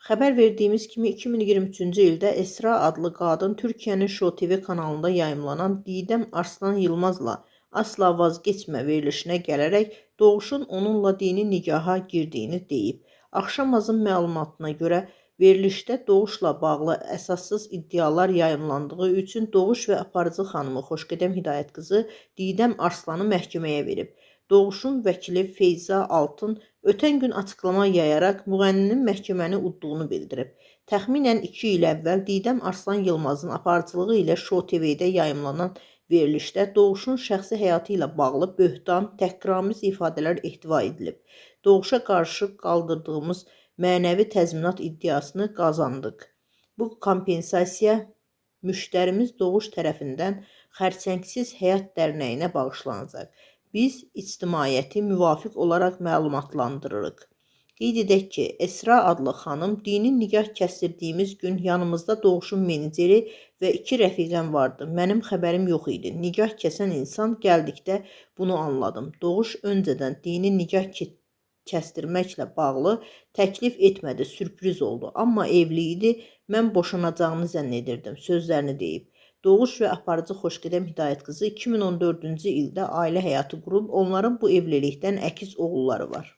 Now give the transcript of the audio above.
Xəbər verdiyimiz kimi 2023-cü ildə Esra adlı qadın Türkiyənin Show TV kanalında yayımlanan Didəm Arslan Yılmazla Asla Vazgeçmə verilişinə gələrək Doğuşun onunla dini nikaha girdiyini deyib. Axşamazın məlumatına görə verilişdə Doğuşla bağlı əsassız iddialar yayımlandığı üçün Doğuş və aparıcı xanımı Xoşqədəm Hidayət qızı Didəm Arslanı məhkəməyə verib. Doğuşun vəkili Feyza Altın ötən gün açıqlama yayaraq müğənninin məhkəməni udduğunu bildirib. Təxminən 2 il əvvəl Didəm Arslan Yılmazın aparıcılığı ilə Show TV-də yayımlanan verilişdə Doğuşun şəxsi həyatı ilə bağlı böhtan, təhqiramiz ifadələr ehtiva edilib. Doğuşa qarşı qaldırdığımız mənəvi təzminat iddiasını qazandıq. Bu kompensasiya müştərimiz Doğuş tərəfindən Xərçəngsiz Həyat Dərnəyinə bağışlanacaq. Biz ictimaiyyəti müvafiq olaraq məlumatlandırırıq. Qeyd edək ki, Esra adlı xanım dini nikah kəsdirdiyimiz gün yanımızda Doğuşun meneceri və iki rəfiqəm vardı. Mənim xəbərim yox idi. Nikah kəsən insan gəldikdə bunu anladım. Doğuş öncədən dini nikah kəsdirməklə bağlı təklif etmədi, sürpriz oldu. Amma evli idi, mən boşanacağını zənn edirdim, sözlərini deyib. Doğuş və aparıcı Xoşqədəm Hidayət qızı 2014-cü ildə ailə həyatı qurub, onların bu evlilikdən əkiz oğulları var.